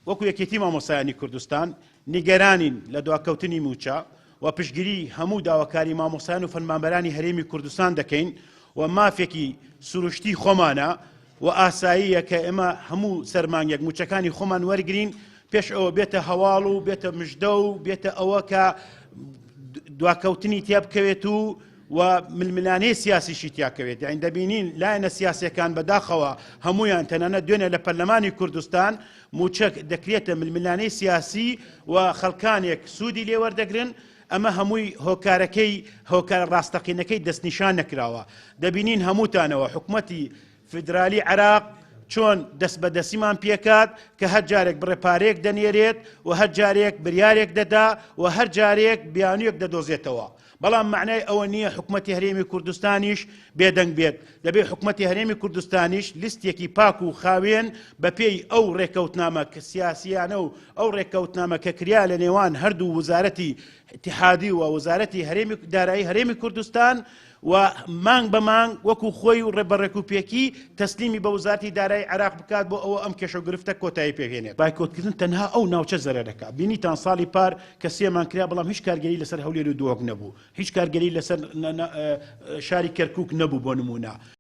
وەکو یەکێتی مامۆستایانی کوردستان نیگەرانین لە دواکەوتنی مووچە و پشتگیری هەموو داواکاری مامۆستایان و فەرمانبەرانی هەرێمی کوردستان دەکەین و مافێکی سروشتی خۆمانە و ئاساییە کە ئێمە هەموو سەرمانگێک مووچەکانی خۆمان وەرگین پێش ئەوە بێتە هەواڵ و بێتە مژدە و بێتە ئەوە کە دواکەوتنی تیا بکەوێت و و ململانێی سیاسیشی تیا کەوێت یانی دەبینین لایەنە سیاسیەکان بەداخەوە هەموویان تەنانەت دوێنێ لە پەرلەمانی کوردستان مووچە دەکرێتە ململانێی سیاسی و خەڵکانێک سوودی لێ وەردەگرن ئەمە هەمووی هۆکارەکەی هۆکارە ڕاستەقینەکەی دەستنیشان نەکراوە دەبینین هەمووتانەوە حکومەتی فیدرالی عێراق چۆن دەست بە دەستیمان پێکات کە هەر جارێک بڕێ پارەیەک دەنێرێت و هەر جارێک بریارێک دەدا و هەر جارێک بیانوویەک دەدۆزێتەوە بەڵام مەعنای ئەوە نییە حکومەتی هەرێمی کوردستانیش بێدەنگ بێت، دەبێت حکومەتی هەرێمی کوردستانیش لیستێکی پاک و خاوێن بەپێی ئەو ڕێککەوتنامە سیاسییانە و ئەو ڕێککەوتنامە کە کرا لە نێوان هەردوو وزارەتی ئیتیحادی و وزارەتی هەرێمی دارایی هەرێمی کوردستان و مانگ بە مانگ وەکو خۆی و بە ڕێکوپێکی تەسلیمی بە وزارەتی دارایی عێراق بکات بۆ ئەوە ئەم کێشە و گرفتە کۆتایی پێبهێنێت. بایکۆتکردن تەنها ئەو ناوچە زەرەر دەکات. بینیتان ساڵی پار کە سێمان کرا بەڵام هیچ کارگەری لەسەر هەولێر و دهۆک نەبوو، هیچ کارگەری لەسەر شاری کەرکوک نەبوو بۆ نموونە.